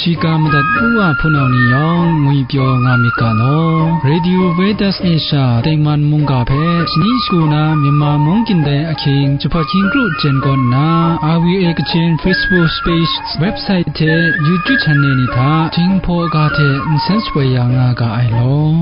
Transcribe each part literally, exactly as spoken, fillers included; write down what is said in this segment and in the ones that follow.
Shiga madat u wa hpunau ni yawng ngwi pyaw nga myit ga law. Radio Veritas Asia tengman mungga hpe shani shagu na Myanmar mung gindai ahkying jahpawt hkying kru jen kawn nna, R V A Kachin Facebook page, website hte YouTube channel ni hta Jinghpaw ga hte nsen shapoi ya nga ga ai law.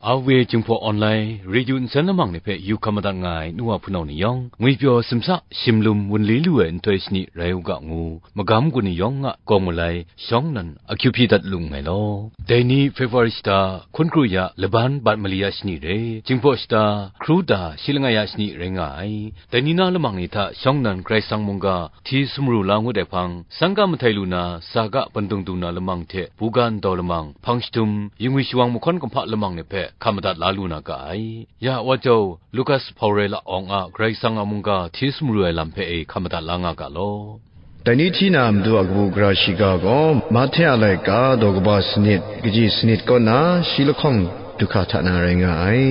R V A Jinghpaw Online Radio nsen lamang ni hpe yu hkam madat nga ai nu wa hpunau ni yawng, ngwi pyaw simsa shimlum wunli lu ai nhtoi shani rai u ga ngu, magam gun ni yawng a kawng malai shawng nan akyu hpyi dat lu nngai law. Dai ni February shata hkun kru ya laban bat mali ya shani re, Jinghpaw shata hkru da shi langai ya shani rai nga ai. Dai ni na lamang ni hta shawng nan Karai Kasang mungga hti sumru la ngut ai hpang, sangka mahtai lu na, saga pandung dung na lamang hte buga ndau lamang, hpang shadum, yingwi shawang mahkawn kumhpa lamang ni hpe hkam madat la lu na ga ai. Ya Wajau Lukas Hpawre la awng a Karai Kasang a mungga hti sumru ai lam hpe e hkam madat la nga ga law. Dai ni hti na matu a kabu gara shiga gaw, Mahte a laika daw kaba sanit, kaji sanit kaw na shi lahkawng du hka hta na rai nga ai.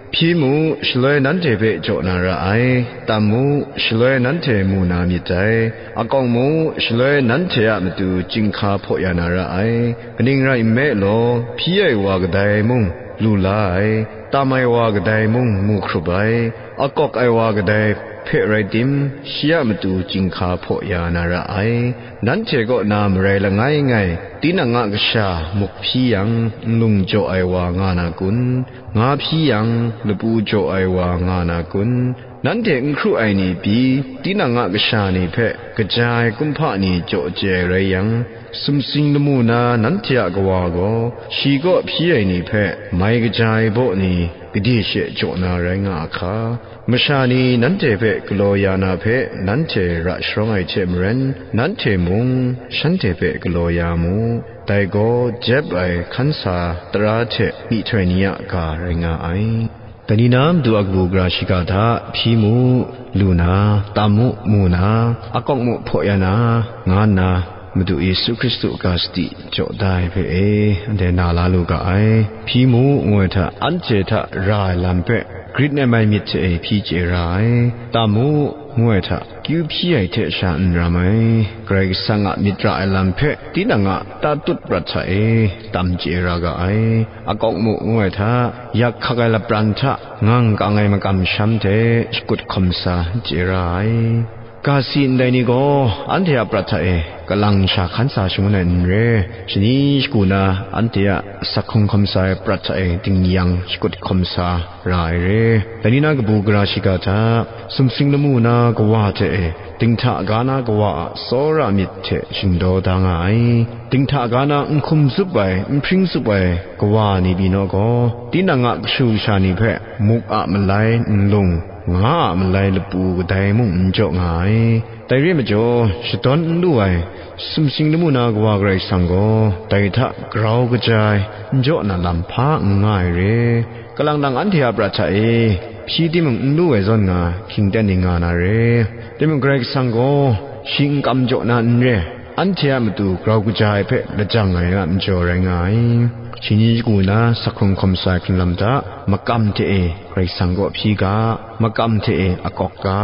Hpyi mu, shaloi nanhte hpe jaw na ra ai. Tam mu, shaloi nanhte mu na myit dai. Akawng mu, shaloi nanhte a matu chyinghka hpaw ya na ra ai. Kaning rai nme law, hpyi ai wa kadai mung lu la ai, tam ai wa kadai mung mu hkrup ai, akawk ai wa kadai hpe rai tim, shi a matu chyinghka hpaw ya na ra ai. Nanhte kaw na marai langai ngai, tinang a kasha muk hpyi yang, nlung jaw ai wa nga na kun? Nga hpyi yang, lapu jaw ai wa nga na kun? Nanhte n hkru ai ni pyi, tinang a kasha ni hpe kaja ai kumhpa ni jaw chye ai rai yang, sumsing lamu na nanhte a Kawa gaw, shi kaw hpyi ai ni hpe mai kaja ai baw ni gade she jaw na rai nga a hka? Masha ni nanhte hpe galaw ya na hpe nanhte ra sharawng ai hte maren, nanhte mung shanhte hpe galaw ya mu. Dai gaw jep ai hkan sa tara hte myihtoi ni a ga rai nga ai. Dai ni na matu a kabu gara shiga hta, hpyi mu, lu na, tam mu, mu na, akawk mu, hpaw ya na, nga nna, Madu Yesu Hkristu ga sadi jaw da ai hpe e, anhte na la lu ga ai. Hpyi mu, ngu ai hta, anhte hta ra ai lam hpe, grit nem ai myit hte e hpyi chye ra ai. Tam mu, ngu ai hta, kyu hpyi ai hte sha n ram ai. Karai Kasang a myit ra ai lam hpe, tinang a tatut prat hta e, tam chye ra ga ai. Akawk mu, ngu ai hta, yak hkak ai lapran hta, ngang kang ai makam masham hte shakut hkawm sa chye ra ai. Ga si ndai ni gaw, anhte a prat hta e, kalang sha hkan sa shangun ai n re, shani shagu na anhte a asak hkrung hkawm sa ai prat hta e, ding yang shakut hkawm sa ra ai re. Dai ni na kabu gara shiga hta, sumsing lamu na Kawa hte e, dinghta ga na Kawa a tsawra myit hte shingdaw da nga ai. Dinghta ga na n hkum zup ai, n hpring zup ai Kawa ni pyi naw gaw, tinang a kashu kasha ni hpe muk a malai nlung, nga a malai lapu kadai mung n jaw nga ai. Dai re ai majaw, shadawn n lu ai, sumsing lamu na Kawa Karai Kasang gaw, dai hta grau kaja ai, n jaw na lam hpa n nga ai re. Kalang nang anhte a prat hta e, hpyi timung n lu ai zawn nga, hkying ten ning nga na re. Timung Karai Kasang gaw, shi n kam jaw na n re, anhte a matu grau kaja ai hpe lajang ai a majaw rai nga ai. Shani shagu na asak hkrung hkawm sa ai hkrun lam hta, makam hte e, Karai Kasang kaw hpyi ga, makam hte e akawk ga,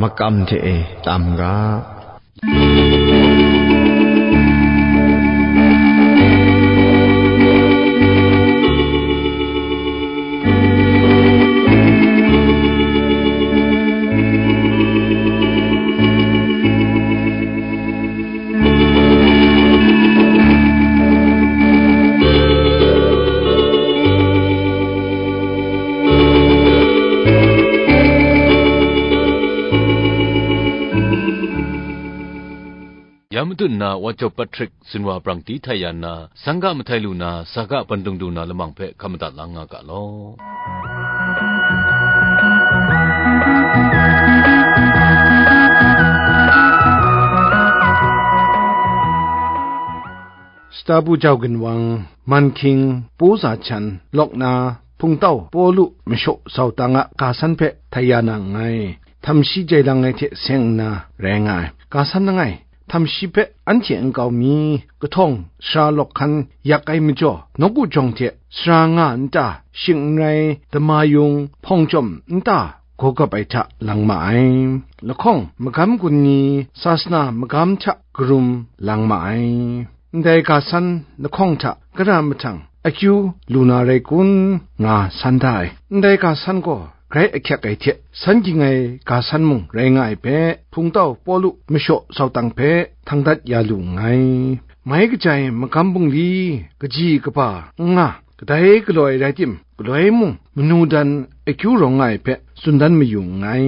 makam hte e tam ga. Ya matut nna Wajau Patrick zunwa brang ti htai ya nna, sangga mahtai lu na, saga pandung dung na lamang hpe hkam madat la nga ga law. Shata bu jau ginwang, manhkying, pu za hcan, lawk na, hpungtau, pawlu, mashaw, sautang a ga san hpe htai ya na nngai. Htam shi jai lang ai hte seng nna rai nga ai. Ga san langai, htam shi hpe anhte nkau mi, kahtawng, sara lawk hkan yak ai majaw, nawku jawng hte sara nga nta, shing n rai, dama yung, hpawng chyawm nta, gaw gap ai hta lang ma ai. Lahkawng magam gun ni sasana magam hta karum lang ma ai. Ndai ga san lahkawng hta kara mahtang akyu lu na rai kun, nga san da ai. Ndai ga san gaw grai ahkyak ai hte, san ging ai ga san mung rai nga ai hpe, hpungtau Pawlu mashaw sautang hpe htang dat ya lu nngai. Mai kaja ai magam bungli, kaji kaba n nga, kadai galoi rai tim, galoi mung manu dan akyu rawng nga ai hpe tsun dan mayu nngai.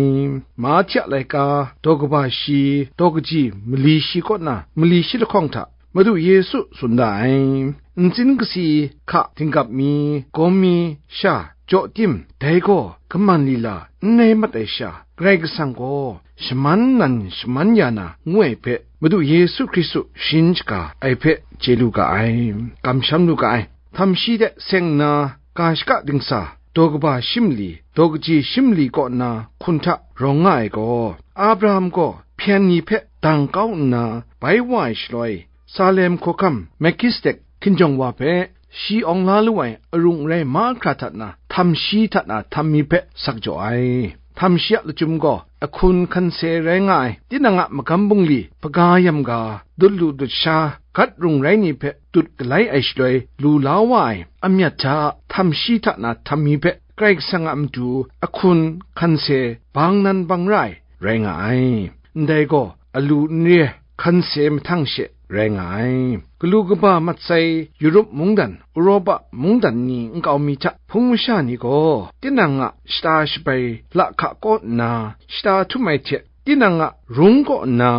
Mahti a laika, daw kaba shi, daw kaji mali shi kaw na mali shi lahkawng hta, Madu Yesu tsun da ai, ntsin kasi hka dinggap mi, gawm mi sha jaw tim, dai gaw kaman lila n rai mat ai sha, Karai Kasang gaw shaman nan shaman ya na ngu ai hpe, Madu Yesu Hkristu sharin shaga ai hpe chye lu ga ai, kamsham lu ga ai. Htam shi de seng nna, ga shaka dingsa, daw kaba shi mali, daw kaji shi mali kaw na hkun hta rawng nga ai gaw, Abraham gaw hpyen ni hpe dang kau nna bai wa ai shaloi, Salem hkawhkam Melkisedek hkinjawng wa hpe shi awng la lu ai arung arai mahkra hta na, htam shi hta na htam mi hpe sak jaw ai. Htam shi a lachyum gaw ahkun hkanse rai nga ai, tinang a magam bungli hpaga yam ga, dut lu dut sha, gat rung rai ni hpe dut galai ai shaloi lu la wa ai, amyat hta htam shi hta na htam mi hpe Karai Kasang a matu ahkun hkanse bang nan bang ra ai rai nga ai. Ndai gaw alu n re, hkanse mahtang she rai nga ai. Galu kaba mat sai Yurup mungdan, Uropa mungdan ni nkau mi hta hpung masha ni gaw, tinang a shata shabai lahka kaw nna shata htum ai hte, tinang a rung kaw nna,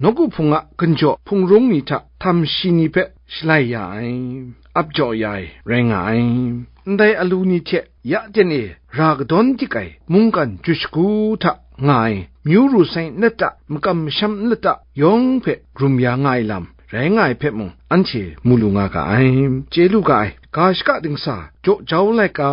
nawku hpung a ginjaw hpung rung ni hta htam shi ni hpe shalai ya ai, ap jaw ya ai rai nga ai. Ndai alu ni hte ya ten e ra kadawn dik ai mungkan jut shagu hta nga ai, myu ru sai n lata, makam masham n lata yawng hpe grum ya nga ai lam rai nga ai hpe mung, anhte mu lu nga ga ai, chye lu ga ai. Ga shaka dingsa jaw jau laika,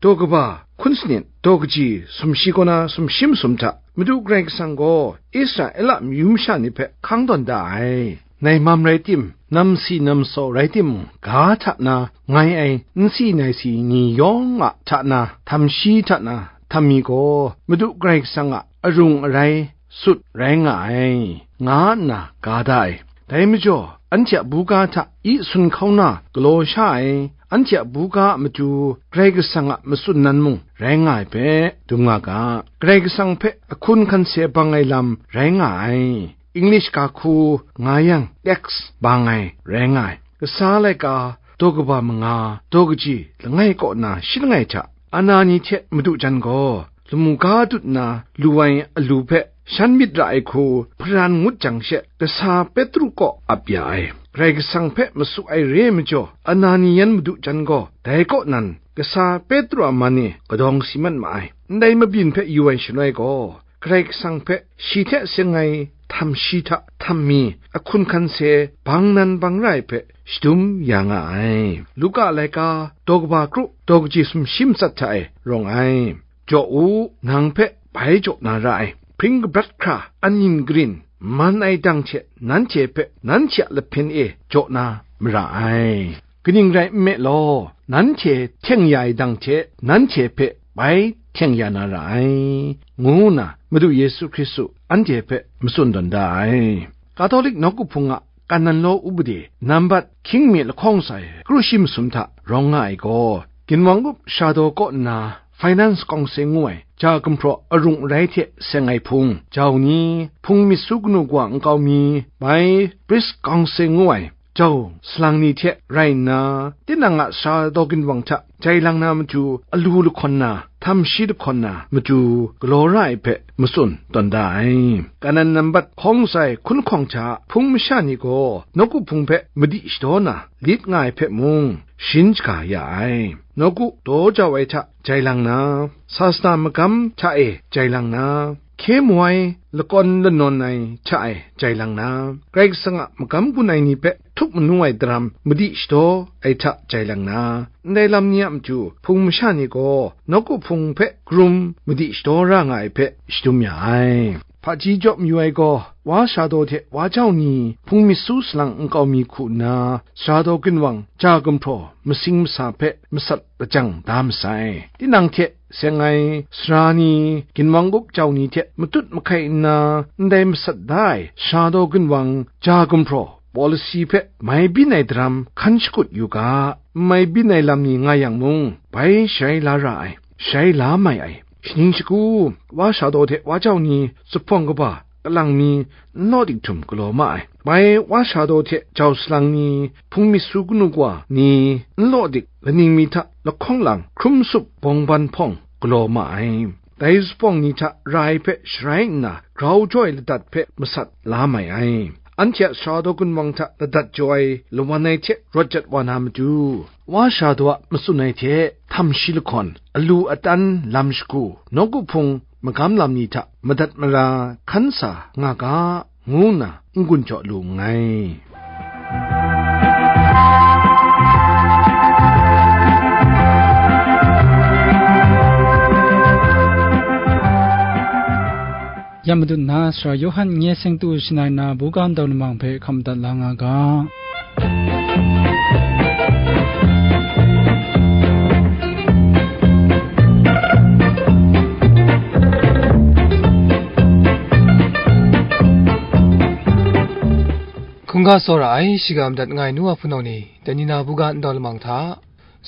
daw kaba hkun sanit, daw kaji sumshi kaw na sumshi masum hta Madu Karai Kasang gaw Israela amyu masha ni hpe hkang tawn da ai. Nai mam rai tim, nam si nam saw rai timung, ga hta na ngai ai nsi naisi ni yawng a hta na, htam shi hta na htam mi gaw Madu Karai Kasang a arung arai sut rai nga ai, nga nna ga da ai. Dai majaw, anhte a buga hta i sun hkauna galaw sha ai, anhte a buga a matu Karai Kasang a matsun nan mung rai nga ai hpe dum nga ga. Karai Kasang hpe ahkun hkanse bang ai lam rai nga ai. English ga hku nga yang, tax bang ai rai nga ai. Kasa laika, daw kaba manga, daw kaji langai kaw na shi langai hta, Anani hte madu jan gaw, lamu ga dut nna lu ai alu hpe shan myit ra ai hku hparan ngut jang she, kasa Petru kaw ap ya ai. Karai Kasang hpe masu ai re ai majaw, Anani yan madu jan gaw, dai kaw nan kasa Petru a man e kadawng si mat ma ai. Ndai mabyin hpe yu ai shaloi gaw, Karai Kasang hpe shi hte seng ai htam shi hta htam mi, ahkun hkanse bang nan bang ra ai hpe shadum ya nga ai. Luka laika, daw kaba kru, daw kaji sumshi matsat hta e rawng ai. Jaw u, nang hpe bai jaw na ra ai. Hpring kabrat hkra anin karin man ai dang hte nanhte hpe nanhte a lahpyen e jaw na mara ai. Kaning rai nme law, nanhte hteng ya ai dang hte nanhte hpe bai hteng ya na ra ai, ngu nna Madu Yesu Hkristu anhte hpe matsun tawn da ai. Katolik nawku hpung a kanan law upade nambat hkying mi lahkawng sai kru shi masum hta rawng nga ai gaw, ginwang up sha daw kaw nna finance kawngse ngu ai ja gumhpraw arung arai hte seng ai hpung jau ni, hpung myit su kanu kawa nkau mi, bai priest kawngse ngu ai jau salang ni hte rai nna, tinang a sara daw ginwang hta jai lang na matu alu lahkawn na, htam shi lahkawn na matu galaw ra ai hpe matsun tawn da ai. Kanan nambat hkawng sai hkun hkawng hta hpung masha ni gaw nawku hpung hpe madi shadaw na lit nga ai hpe mung, sharin shaga ya ai. Nawku daw jau ai hta jai lang na, sasana magam hta e jai lang na, hkye mu ai lakawn lanawn ai hta e jai lang na, Karai Kasang a magam gun ai ni hpe htup manu ai daram madi shadaw ai hta jai lang na, ndai lam ni a matu hpung masha ni gaw nawku hpung hpe karum madi shadaw ra nga ai hpe shadum ya ai. hpaji jaw mayu ai gaw, wa sara daw hte wa jau ni hpung myit su salang nkau mi hku nna, sara daw ginwang ja gumhpraw masing masa hpe masat lajang da masai. Tinang hte seng ai sara ni, ginwang gup jau ni hte matut mahkai nna ndai masat da ai sara daw ginwang ja gumhpraw, policy hpe mai byin ai daram hkan shakut yu ga, n mai byin ai lam ni nga yang mung, bai sharai la ra ai, sharai la mai ai, shaning shagu, wa sara daw hte wa jau ni zuphpawng kaba, kalang mi n law dik htum galaw ma ai. Bai wa sara daw hte jau salang ni, hpung myit su kanu kawa ni n law dik, laning mi hta lahkawng lang hkrum sup bawng ban hpawng galaw ma ai. Dai zuphpawng ni hta ra ai hpe sharai nna, grau jaw ai ladat hpe masat la mai ai. Anhte a sara daw ginwang hta ladat jaw ai lawan ai hte rawt jat wa na matu, wa sara daw a matsun ai hte htam shi lahkawn, alu atan lam shagu, nawku hpung magam lam ni hta madat mara hkan sa nga ga, ngu nna n-gun jaw lu nngai. Ya madat nna, Sara Yawhan n-, nye seng tu shanai na, buga ndau lamang hpe hkam dat la nga ga. Hkungga tsawra ai, shiga madat nga ai nu wa hpunau ni, dai ni na buga ndau lamang hta,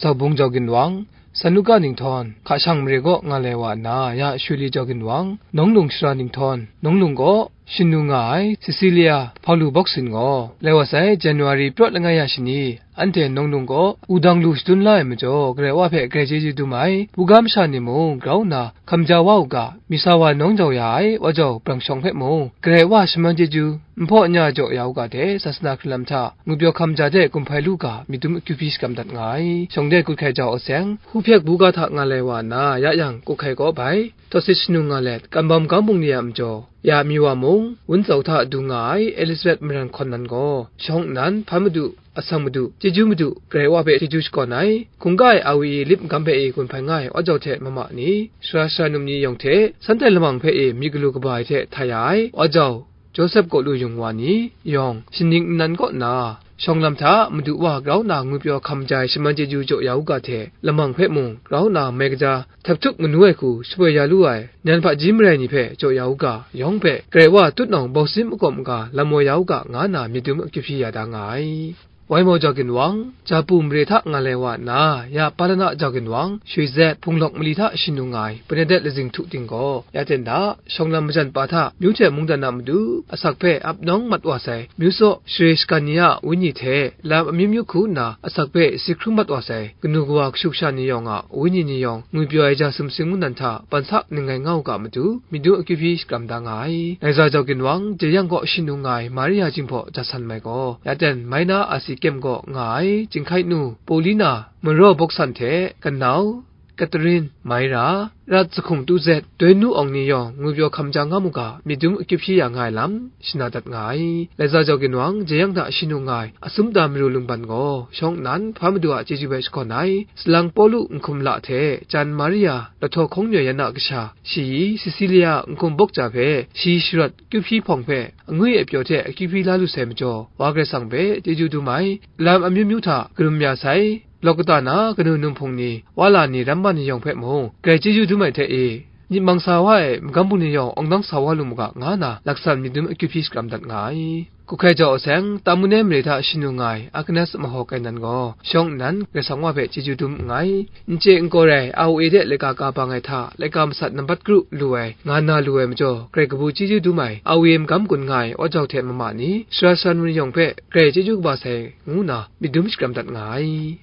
Zaubung jau ginwang, San Luka ninghtawn, hka shang mare kaw nga lai wa nna, ya Shuli jau ginwang, Nawng Lung shara ninghtawn, Nawng Lung kaw shanu nga ai Sisilia, Hpaulu Bawksin gaw, lai wa sai January prat langai ya shani, anhte Nawng Lung kaw wudang lu shadun la ai majaw, Karai Wa hpe grai chyeju dum ai, buga masha ni mung grau nna hkam ja wa u ga, misa wa nawng jau ya ai, wa jau brang shawng hpe mung, Karai Wa shaman chyeju, nhpaw nya jaw ya u ga hte, sasana hkrun lam hta, ngwipyaw hkam ja de kum hpai lu ga, myit dum akyu hpyi shakram dat nga ai. Shawng de kut hkai jau a seng, Hku Hpyek buga hta nga lai wa nna, ya yang, kut hkai kaw bai, tawsit shanu nga let, kambam gambung ni a majaw, ya amyu wa mung, wun tsau hta du nga ai, Elizabeth Maran Hkawn nan gaw, shawng nnan, hpa madu, asang madu, chyeju madu, Karai Wa hpe chyeju shakawn ai, hkungga ai awi lip magam hpe e gun hpai nga ai, wa jau hte mama ni, sara sara num ni yawng hte, shanhte lamang hpe e myit galu kaba ai hte hta ya ai, wa jau, Josep kaw lu yung wa ni yawng, shaning nnan kaw nna, shawng lam hta Madu Wa grau nna ngwipyaw hkam ja ai shaman chyeju jaw ya u ga hte, lamang hpe mung grau nna mai kaja, htap htup manu ai hku shapoi ya lu ai, nyan hpaji marai ni hpe jaw ya u ga, yawng hpe Karai Wa tutnawng bawsin makawp maga lam woi ya u ga, nga nna myit dum akyu hpyi ya da nga ai. Waimaw jau ginwang, Japu mare hta nga lai wa nna, ya Palana jau ginwang, Shwi Zet, Hpunglawk mali hta shanu nga ai, Bernadette lazing htu ting gaw, ya ten da, shawng lam majan pa hta, myu hte mungdan a matu, asak hpe ap nawng mat wa sai, myu saw, share shagan ni a wenyi hte, lam amyu myu hku nna, asak hpe si hkrum mat wa sai, kanu kawa kashu kasha ni yawng a wenyi ni yawng, ngwipyaw ai ja sumsing mungdan hta, ban sa ning ngai nga u ga matu, myit dum akyu hpyi shakram da nga ai. Naiza jau ginwang, jeyang kaw shanu nga ai Maria Jinghpaw ja san mai gaw, ya ten mai na asi kyem kaw nga ai, Jinghkai nu, Paulina, Maraw Bawksan hte, kanau, Catherine, Maira, Rat Sahkung Tu Zet, Doi Nu Awng ni yawng ngwipyaw hkam ja nga mu ga, myit dum akyu hpyi ya nga ai lam, shana dat nga ai. Laiza jau ginwang, jeyang hta shanu nga ai, Asumta Maru Lungban gaw, shawng nnan, hpa madu a chyeju bai shakawn ai, Salang Pawlu Nhkum La hte, Jan Maria, Lahtaw Hkawng Nyoi yan a kasha, shayi, Sisilia, Nhkum Bawk Ja hpe, shi sharawt, kyu hpyi hpawng hpe, angwi apyaw hte akyu hpyi la lu sai majaw, Wa Karai Kasang hpe chyeju dum ai, lam amyu myu hta karum ya sai, lawk kata na kanu num hpung ni, wa la ni, ramma ni yawng hpe mung, grai chyeju dum ai hte e, myit mang sa wa ai, magam bung ni yawng awng dang sa wa lu mu ga, nga nna, laksan myit dum akyu hpyi shakram dat nga ai. Kuhkai jau a seng, Tamune mare hta shanu nga ai, Agnes Mahaw Kainan gaw, shawng nnan, Karai Kasang Wa hpe chyeju dum nngai. N chye n kaw rai, A O A de laika ka bang ai hta, laika masat nambat kru lu ai, nga na lu ai majaw, grai kabu chyeju dum ai, A O A magam gun nga ai, wa jau hte mama ni, sara sara num ni yawng hpe, grai chyeju kaba sai, ngu nna, myit dum shakram dat nga ai.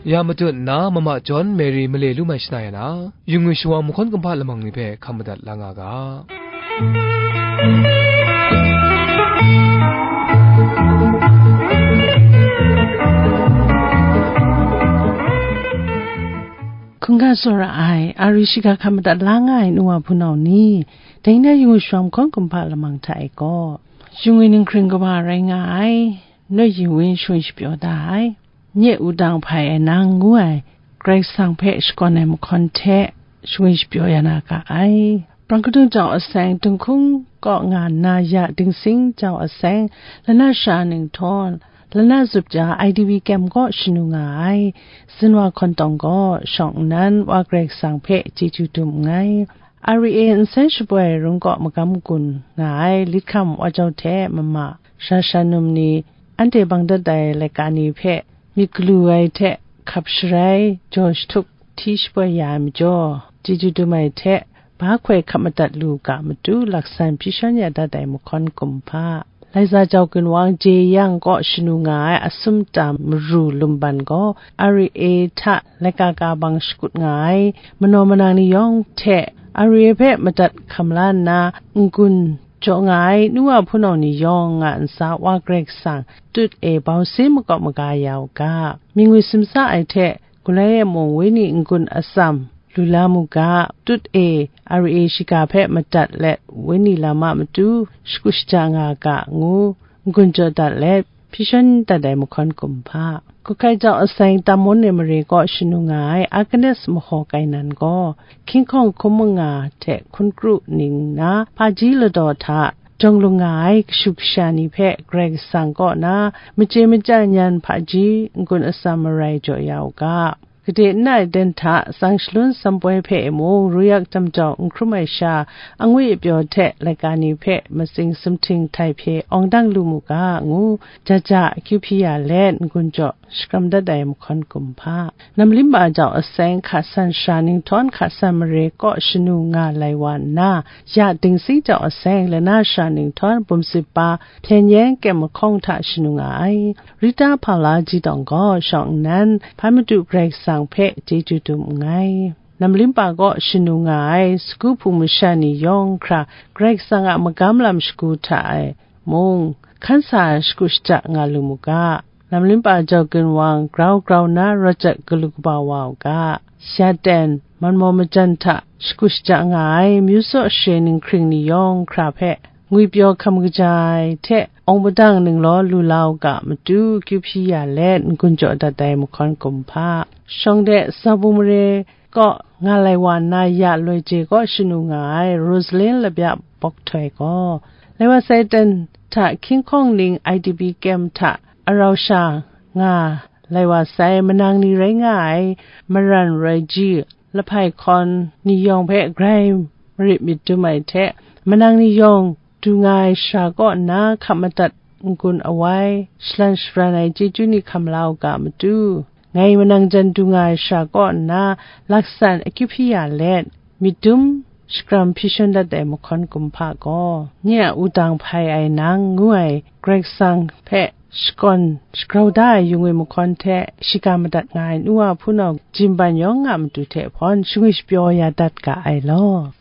Ya matut nna, mama John Mary male lu mai shana ya na, yu ngwi shawa mahkawn kumhpa lamang ni hpe hkam madat la nga ga. Hkungga tsawra ai, ari shiga hkam madat la nga ai nu wa hpunau ni, dai na yu ngwi shawa mahkawn kumhpa lamang hta e gaw, yu ngwi ninghkring kaba rai nga ai, Noi Yin Win shawng shapyaw da ai. Nye wudang hpai ai nang ngu ai Karai Kasang hpe shakawn ai mahkawn hte shangwi shapyaw ya na ga ai. Prang kadung jau aseng, Dinghkung kaw nga nna ya Dingsing jau aseng, lana sha ninghtawng, lana zup ja I D P kyem kaw shanu nga ai Zinwa Hkawntawng gaw shawng nnan Wa Karai Kasang hpe chyeju dum nngai. R E A nsen shapoi rung kaw magam gun nga ai Lithkam Wa Jau hte mama sha sha num ni, anhte bang dat ai laika ni hpe myit galu ai hte hkap sharai jaw jahtuk hti shapoi ya ai majaw, chyeju dum ai hte ba hkoi hkap madat lu ga matu, laksan hpyi shawn ya dat ai mahkawn kumhpa. Laiza jau gun wang Jeyang kaw shanu nga ai Asum Tam Maru Lumban gaw R E A hta laika ka bang shakut nga ai manaw manang ni yawng hte R E A hpe madat hkam la nna n-gun jaw nga ai nu wa hpunau ni yawng nga ntsa Wa Karai Kasang tut e bau sin makawp maga ya u ga. Mying ngwi simsa ai hte, Gulai e mung wenyi n-gun atsam lu la mu ga, tut e R E A shiga hpe madat let wenyi lam a matu shakut shaja nga ga ngu n-gun jaw dat let hpyi shawn dat ai mahkawn kumhpa. Kuhkai jau aseng, Tamon e mare kaw shanu nga ai Agnes Mahaw Kainan gaw King Kong hkum manga hte hkun kru ning na hpaji ladaw hta jawng lung nga ai kashu kasha ni hpe Karai Kasang kaw na machye machyang nyan hpaji n-gun atsam marai jaw ya u ga. Gade n ai ten hta tsang shalun sampoi hpe mung ruyak tam jau n hkrum ai sha, angwi apyaw hte laika ni hpe matsing sumhting htai hpye awng dang lu mu ga, ngu ja ja akyu hpyi ya let n-gun jaw shakram dat ai mahkawn kumhpa. Namlimba jau aseng, hka san sha ninghtawng hka san mare kaw shanu nga lai wa nna, ya Dingsing jau aseng, lana sha ninghtawng bum sip pa hpyen yen kyem mahkawng hta shanu nga ai Rita Hpala Ji Tawng gaw shawng nnan hpai madu Karai Kasang hpe chyeju dum nngai. Namlimba kaw shanu nga ai sagu hpung masha ni yawng hkra Karai Kasang a magam lam shagu hta e mung, hkan sa shakut shaja nga lu mu ga. Namlimba jau gun wang grau grau na rawt jat galu kaba wa u ga. Sha ten, manmaw majan hta shakut shaja nga ai myu saw share ninghkring ni yawng hkra hpe ngwi pyaw hkam kaja ai hte, awng padang ninglaw lu la u ga matu, kyu hpyi ya let n-gun jaw dat ai mahkawn kumhpa. Shawng de Zabu mare kaw nga lai wa nna, ya loi je kaw shanu nga ai Rosalyn Labya Bawk Htoi gaw, lai wa sai ten hta King Kong ning I D P kyem hta arau sha nga lai wa sai, manang ni rai nga ai Maran Roi Ji, Lahpai Hkawn ni yawng hpe grai marit myit dum ai hte, manang ni yawng du nga ai sara kaw nna hkap madat n-gun awai, shalan shabran ai chyeju ni hkam la u ga matu, ngai manang jan du nga ai sara kaw nna laksan akyu hpyi ya let, myit dum shakram hpyi shawn dat ai mahkawn kumhpa gaw, nye a wudang hpai ai nang ngu ai Karai Kasang hpe shakawn shagrau da ai yu ngwi mahkawn hte shiga madat nga ai nu wa hpunau jinban yawng a matu hte hpawn shangwi shapyaw ya dat ga ai law.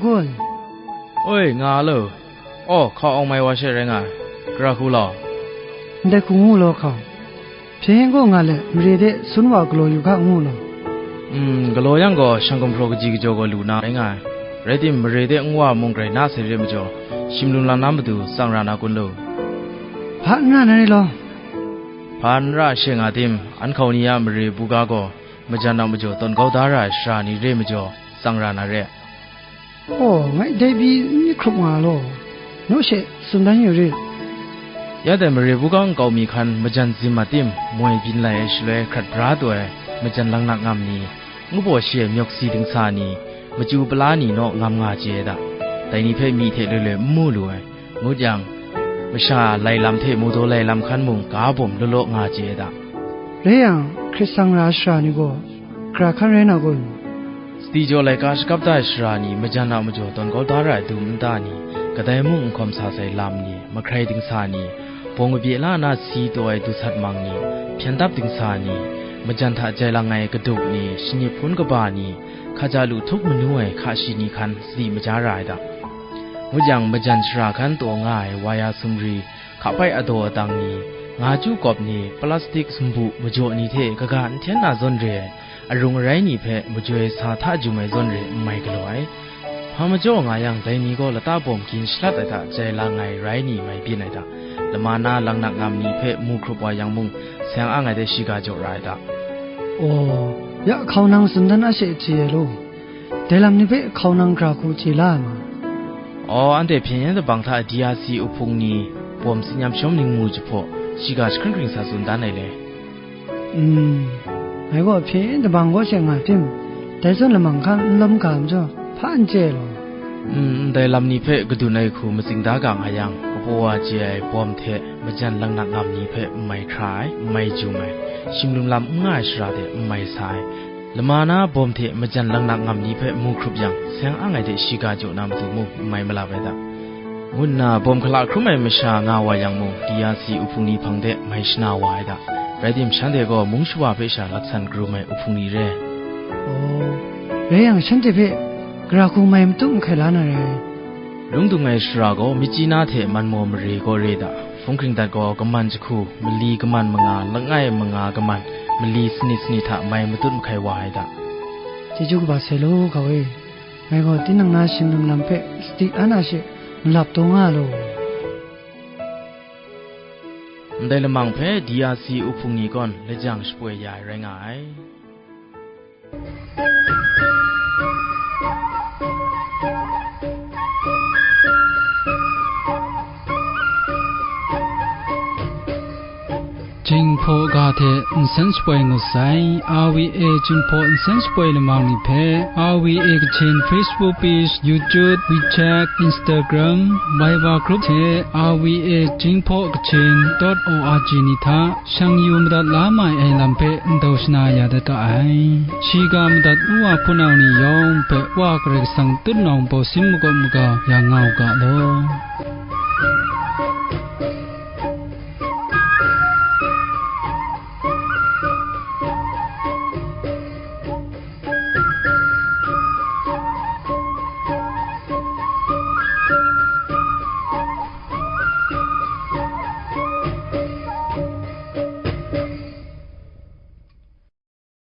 Kun. Oi, nga lo. Aw, hkau awng mai wa she rai nga ai. Gara hku law. Ndai hku ngu law hkau. Hpyen gaw nga let, mare de sun wa galaw yu ga ngu law. Mm, galaw yang gaw, shang gumhpraw kaji kajaw gaw lu na rai nga ai. Rai tim, mare de nwa mung grai na sai re majaw, shim lum lam na matu tsang ra na kun lo. Hpa n ra na re law. Hpa n ra she nga tim, an hkau ni a mare buga gaw, majan a majaw tawn kau da ra ai sara ni re majaw, tsang ra na re. Aw, ngai dai pyi n myit hkrup nga law, naw she tsun dan yu rit. Ya dai mare buga nkau mi hkan majan zim a tim, moi byin lai ai shaloi hkrat bra taw ai majan langnak ngam ni, ngu baw shi ai myawk si dingsa ni, machyu pala ni naw ngam nga chye ai da. Dai ni hpe myi hte loi loi n mu lu ai. Ngut yang, masha lai lam hte mawdaw lai lam hkan mung ga bawm law law nga chye ai da. Rai yang, hkrit sang ra ai sara ni gaw, gara hkan rai na kun? Sadi jaw laika shakap da ai sara ni majan a majaw tawn kau da ra ai dum nta ni, kadai mung n hkawm sa sai lam ni, mahkrai dingsa ni, bawng kabye la na si taw ai dusat mang ni, hpyen dap dingsa ni, majan hta jai lang ai kaduk ni, shanip hpun kaba ni, hkaja lu htup manu ai hka shi ni hkan sadi maja ra ai da. Ngut yang, majan shara hkan taw nga ai waya sumri, hka pai adaw adang ni, nga chyu kawp ni, plastik sumbu majaw ni hte kaga n hten na zawn re ai, arung arai ni hpe majoi sa hta jum ai zawn re n mai galaw ai. Hpa majaw nga yang, dai ni gaw lata bawm gin shalat ai hta jai lang ai rai ni mai byin ai da. Lama na langnak ngam ni hpe mu hkrup wa yang mung, seng ang ai de shiga jaw ra ai da. Aw, ya hkau nang tsun dan a she chye ai law. Dai lam ni hpe hkau nang gara hku chye la ai ma? Aw, anhte hpyen yen dabang hta D R C uhpung ni bawm tsin yam shawm ning mu jahpaw, shiga jahkring hkring sa tsun dan ai le. Mm, ngai gaw hpyen yen dabang kaw she nga tim, dai zawn lamang hkan n lawm ga majaw, hpa n chye ai law. Mm, ndai lam ni hpe kadun ai hku matsing da ga nga yang, kapaw wa chye ai bawm hte majan langnak ngam ni hpe n mai hkra ai, n mai jum ai, shim lum lam n nga ai shara de n mai sa ai, lama na bawm hte majan langnak ngam ni hpe mu hkrup yang, seng ang ai de shiga jaw na matu mung n mai malap ai da, ngu nna bawm hkala hkrum ai masha nga wa yang mung, D R C uhpung ni hpang de mai shana wa ai da. Rai tim, shanhte gaw mung shawa hpe sha laksan karum ai uhpung ni re. Aw, rai yang, shanhte hpe gara hku mai matut mahkai la na rai. Lung dung ai shara gaw, Myitkyina hte Manmaw mare kaw re da. Hpung hkring dat gaw, kaman jahku, mali kaman manga, langai manga kaman, mali sanit sanit hta mai matut mahkai wa ai da. Chyeju kaba sai law, hkau e. Ngai gaw tinang na shim lum lam hpe sadi an a she malap taw nga law. Ndai lamang hpe D R C uhpung ni gaw lajang shapoi ya ai rai nga ai. Jinghpaw ga hte nsen shapoi ngut sai. R V A Jinghpaw nsen shapoi lamang ni hpe, R V A Kachin Facebook page, YouTube, WeChat, Instagram, Viber group hte R V A Jinghpaw Kachin dot O R G ni hta shang yu madat la mai ai lam hpe ndau shana ya dat ga ai. Shiga madat nu wa hpunau ni yawng hpe Wa Karai Kasang tutnawng bawsin makawp maga ya nga u ga law.